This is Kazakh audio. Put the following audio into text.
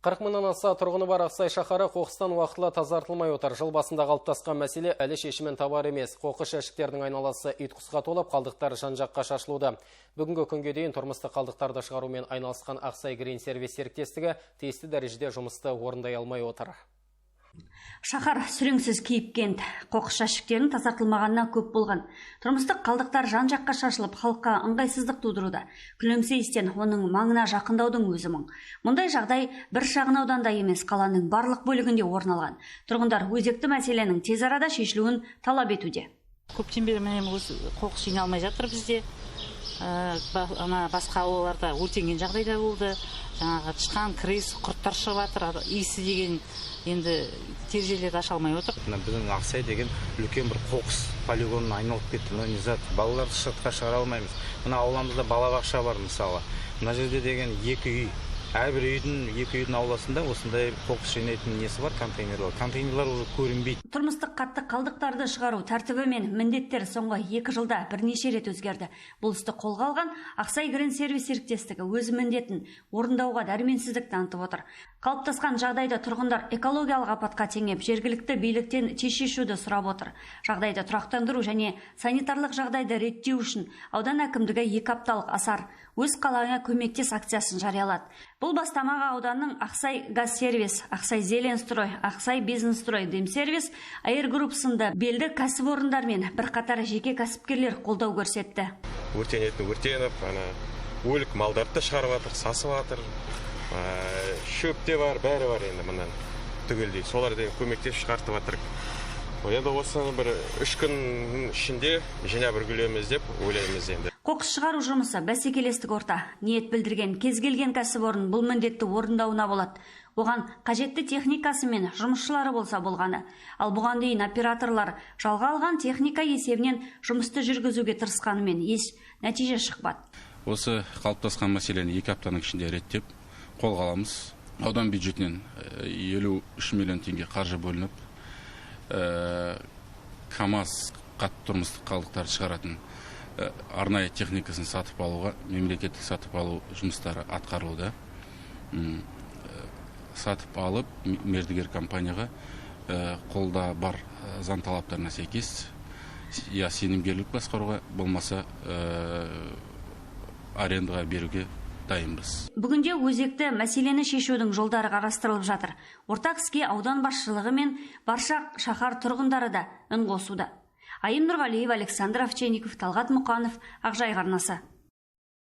40 мыңнан аса тұрғыны бар Ақсай шаһары қоқыстан уақытылы тазартылмай отыр. Жыл басында қалыптасқан мәселе әлі шешімін табар емес. Қоқыс жәшіктерінің айналасы ит құсқа толып, қалдықтар жан-жаққа шашылуда. Бүгінгі күнге дейін тұрмыстық қалдықтарды шығарумен айналысқан Ақсай Грин Сервис серіктестігі тиісті дәрежеде жұмысты орындай алмай отыр. Шаһар сүреңсіз кейіп кент. Қоқыс жәшіктерінің тазартылмағанына көп болған. Тұрмыстық қалдықтар жан-жаққа шашылып, халыққа ыңғайсыздық тудыруда. Күлімсі иістен оның маңына жақындаудың өзі мұң. Мұндай жағдай бір шағын ауданда емес, қаланың барлық бөлігінде орын алған. Тұрғындар өзекті мәселенің тез арада шешілуін талап етуде. Көптен бері міне осы қоқыс жиналмай жатыр бізде. Ана басқа аулаларда өртенген жағдайда болды. Жаңағы тышқан, крыс, құрттар шығып жатыр. Иісі деген енді терезелерді аша алмай отыр. Мына біздің Ақсай деген үлкен бір қоқыс полигонына айналып кетті. Мына не зат, балаларды сыртқа шығара алмаймыз. Мына ауламызда балабақша бар мысалы. Мына жерде деген екі үй. Әрбір үйдің, екі үйдің ауласында осындай қоқыс жинайтын несі бар, контейнерлер. Контейнерлер уже көрінбейді. Тұрмыстық қатты қалдықтарды шығару тәртібі мен міндеттері соңғы 2 жылда бірнеше рет өзгерді. Бұл істі қолға алған Ақсай Грин Сервис серіктестігі өз міндетін орындауға дәрменсіздік танытып отыр. Қалыптасқан жағдайда тұрғындар экологиялық апатқа теңеп, жергілікті биліктен тез шешуді сұрап отыр. Жағдайды тұрақтандыру және санитарлық жағдайды реттеу үшін аудан әкімдігі 2 апталық асар өз қалаңа көмектес акциясын жариялады. Бұл бастамаға ауданның Ақсай Газ Сервис, Ақсай Зеленстрой, Ақсай Бизнесстрой, Демсервис, Аир Групп сынды белді кәсіпорындар мен бірқатар жеке кәсіпкерлер қолдау көрсетті. Өртенетін өртеніп, ана өлік малдарды да шығарып жатыр, сасып жатыр. Шөп те бар, бәрі бар енді мынан түгелдей. Солар деген көмектесіп шығартып жатыр. Енді осыны бір 3 күн ішінде жинап үлгереміз деп ойлаймыз енді. Қоқыс шығару жұмысы бәсекелестік орта. Ниет білдірген кез келген кәсіпорын бұл міндетті орындауына болады. Оған қажетті техникасы мен жұмысшылары болса болғаны. Ал бұған дейін операторлар жалға алған техника есебінен жұмысты жүргізуге тырысқанымен еш нәтиже шықпады. Осы қалыптасқан мәселені 2 аптаның ішінде реттеп қолға аламыз. Аудан бюджетінен 53 миллион теңге қаржы бөлініп, КАМАЗ қатты тұрмыстық қалдықтарды шығаратын арнайы техникасын сатып алуға, мемлекеттік сатып алу жұмыстары атқарылуда. Сатып алып, мердігер компанияға қолда бар заң талаптарына сәйкес, я сенімгерлік басқаруға, болмаса арендаға беруге дайынбыз. Бүгінде өзекті мәселені шешудің жолдары қарастырылып жатыр. Ортақ іске аудан басшылығы мен барша шаһар тұрғындары да үн қосуда. Айым Нұрғалиева, Александр Овчинников, Талғат Мұқанов, Ақжайық арнасы.